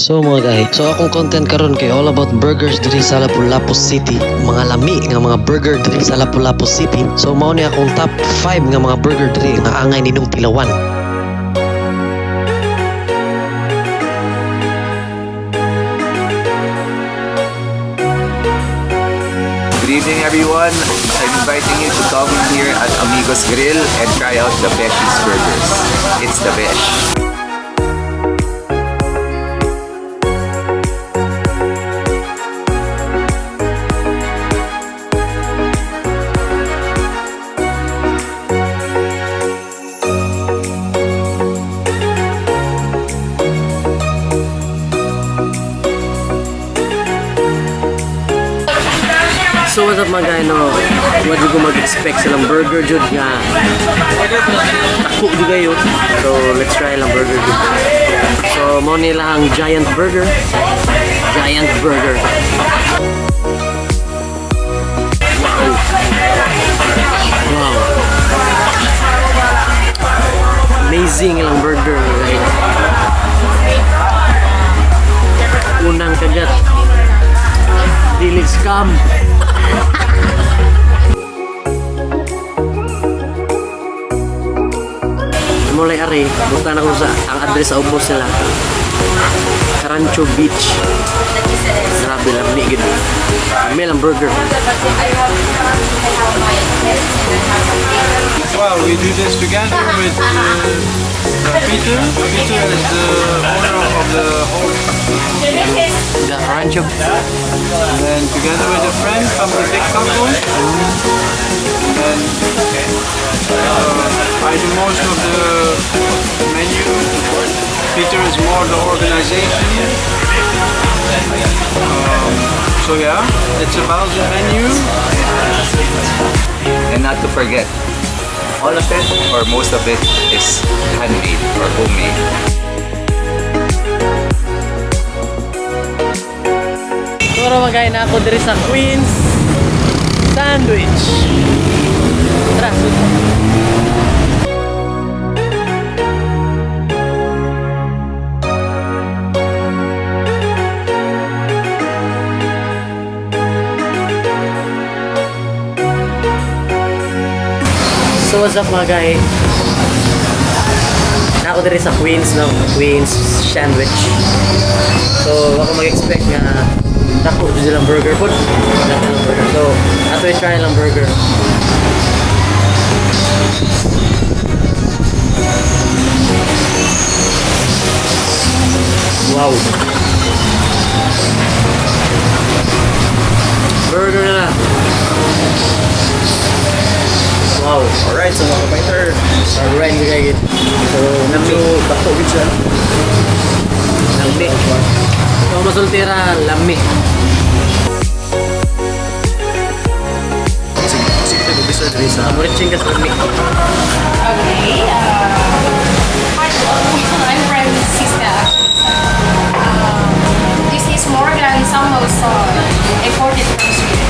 So mga guy, so akong content karon kay all about burgers diri sa Lapu-Lapu City. Mga lami nga mga burger diri sa Lapu-Lapu City. So mao ni akong top 5 nga mga burger diri nga angay ninyong tilawan. Good evening, everyone. I'm inviting you to come here at Amigos Grill and try out the Beshies Burgers. It's the best. So what's up mga guy, no? What you ko mag-expect silang burger jud nga dako jud kayo. So let's try lang burger jud. So mao nila ang giant burger. Giant burger. Wow. Wow. Amazing ilang burger, mga guy. Unang kagat. Dili scam. Mulay ari, buta na ko sa ang address sa ubos nila. Carancho Beach. Grabe lami gid. Lami lang burger. Well, we do this together with Peter. Peter is the owner of the whole. The Carancho. And then together with a friend from the big couple. And I do most of the menu. Peter is more the organization. So yeah, it's a Belgian menu. And not to forget, all of it or most of it is handmade or homemade. Turo mga guy na ako diri sa Queen's Sandwich. Tara, sud. So what's up mga guy? Na ako diri sa Queen's, no? Queen's Sandwich. So ako mag-expect nga dako jud silang burger food. Dako silang burger. So ato i-try lang burger. Wow. Burger na. Wow. Alright, so mga fighter, Alright, mga guys. So medyo dako gid siya. Lami. So masultira, lami. Sige, sige tayo bisa diri sa Muriching kas lami. Okay. Hi, I'm Francisca. This is Morgan Samuelsson, imported from Sweden.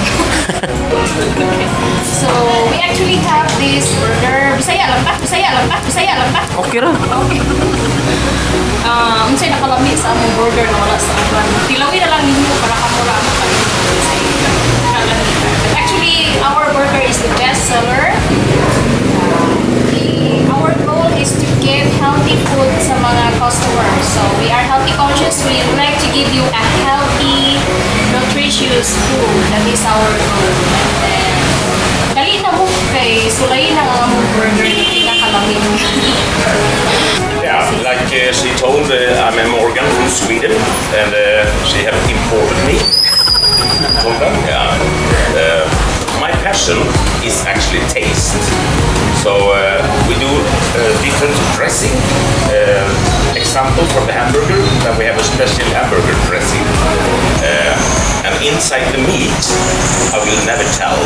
Okay. So, we actually have this burger. Bisaya lang ba? Bisaya lang ba? Bisaya lang ba? Okay ra. Okay. Unsay nakalami sa among burger na wala sa uban? Tilawin na lang ninyo para kamura ang kayo. Kalami. But actually, our burger is the best seller. Our goal is to give healthy food sa mga customers. So we are healthy conscious. We like to give you a healthy, nutritious food. That is our goal. And then, dali na mo kay sulay na ang among burger na pinakalami. Yeah, like she told, I'm a Morgan from Sweden, and she have imported me. Told them, yeah. My passion is actually taste. So we do different dressing. Example for the hamburger, then we have a special hamburger dressing. And inside the meat, I will never tell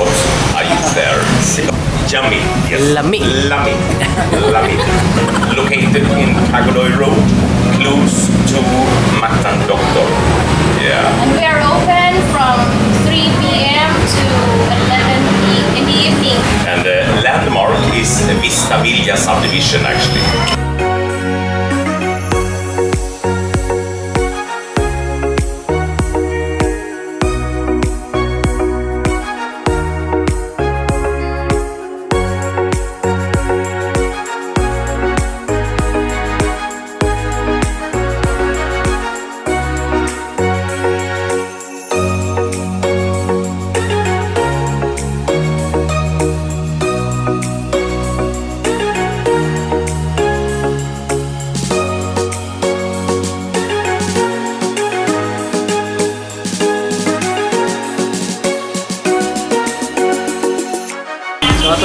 what I use there. Yummy, yes. Lami. Lami. Lami. Located in Tagoloy Road, close to Matan Doctor. Yeah. And we are open from 3 p.m. to 11 in the evening. And the landmark is Vista Villa subdivision, actually.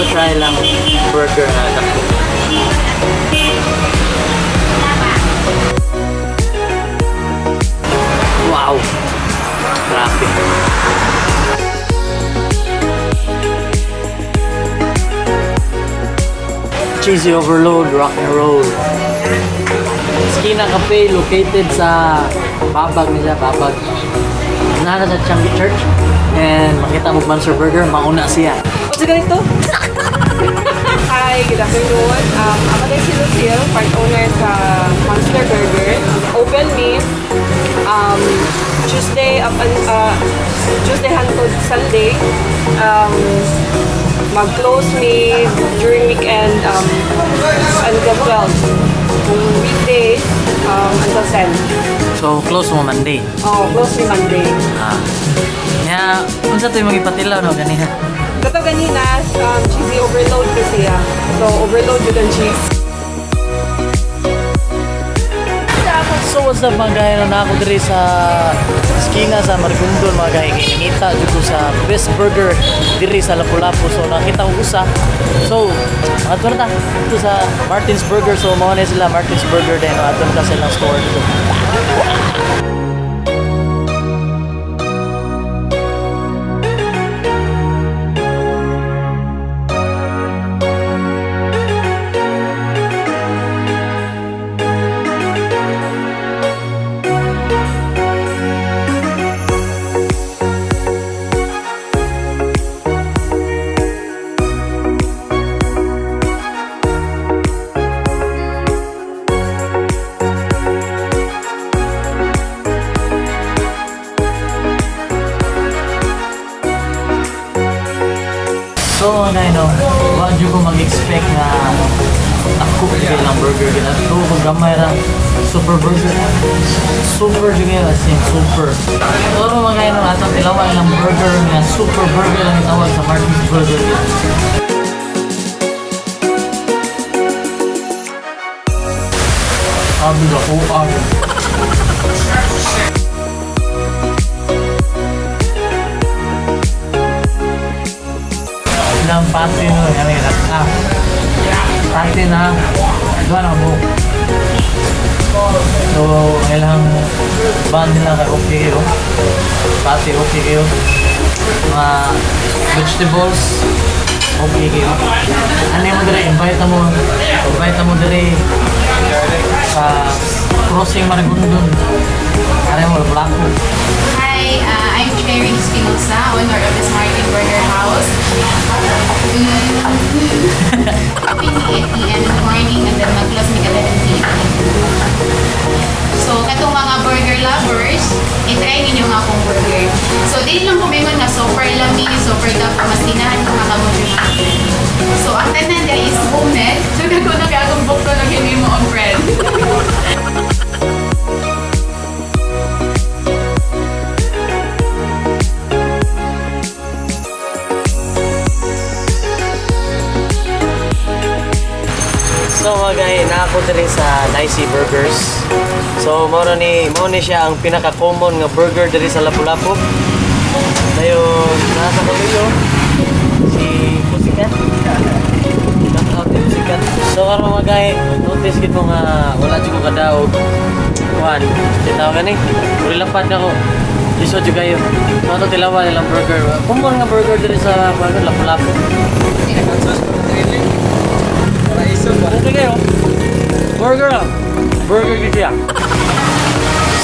Ato try lang burger na dako. Wow! Grabe. Cheesy overload, rock and roll. Skina Cafe located sa Babag nila, Babag. Nana sa Changi Church and makita mo Monster Burger, mauna siya. What's ganito? Hi, good afternoon. Ako din si Lucille, part owner sa Monster Burger. Open me Tuesday hangtod Sunday. Mag-close me during weekend until 12. Kung weekdays, until 10. So, close mo Monday. Oh, close me Monday. Ah. Nya, unsa to yung mga ipatilaw no ganiha? Kato ganina, cheesy overload kasi siya. So, overload with ang cheese. So what's up, mga guys, na ako diri sa Skina sa Maragondon, mga guys, kay nangita jud ko sa best burger diri sa Lapu-Lapu. So nakita ko usa. So adto na ta dito sa Martin's Burger. So mao na sila Martin's Burger din, no? Adto na ta sa ilang store dito. So ano no, wa jud ko mag-expect na ako jud lang burger gina. So kung gamay ra super burger. Super jud kayo, as in super. So ano, mga guys, no, atong tilawan lang burger nga super burger lang itawag sa Martin's Burger. Sabi ko, oh, ah. Ilang patty no, yan yan. Ah. Patty na duha na buok. So, ang ilang bun nila kay okay kayo. Patty okay kayo. Mga vegetables okay kayo. Ano mo dire, invite mo dire sa crossing Maragondon. Are mo Lapu. Hi, I'm Cherry Espinosa, owner of this Martin Burger House. Open 8 p.m. in the morning and then mag-close mig 11 p.m. So, katong mga burger lovers, i-try ninyo nga akong burger. So, dili lang ko mingon nga super lami, super dako, mas ginahan ko nga kamo. So, ang tanan diri is homemade. So, dako na kay akong bukto na hinimo ang bread. So mga guys, na ako diri sa Nicey Burgers. So mao ni siya ang pinaka-common nga burger diri sa Lapu-Lapu. Dayon nasa kaluyo si Pusikat. Shout out ni Pusikat. So karon, mga guys, notice gid mo nga wala jud ko kadaog kuan. Titaw gani. Uri lapad na ko. Lisod jud kayo. So ato tilawan nilang burger. Common nga burger diri sa kuan, Lapu-Lapu. Okay kayo. Burger ah. Burger gid siya.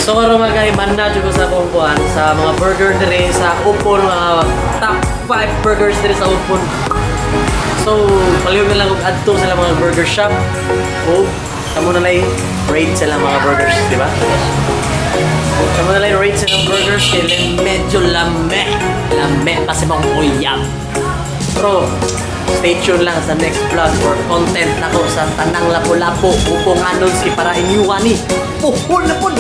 So karon, mga guys, manda jud ko sa akong kuan sa mga burger diri sa Upon, mga top 5 burgers diri sa Upon. So palihog na lang og adto sa ilang mga burger shop. O kamo na lang rate sa ilang mga burgers, di ba? Kamo na lang rate sa ilang burgers kay medyo lame. Lame pa sa mga uyab. Pero stay tuned lang sa next vlog for content nako sa Tanang Lapu-Lapu. Upong anons para inyuwa ni. Puhon na pun!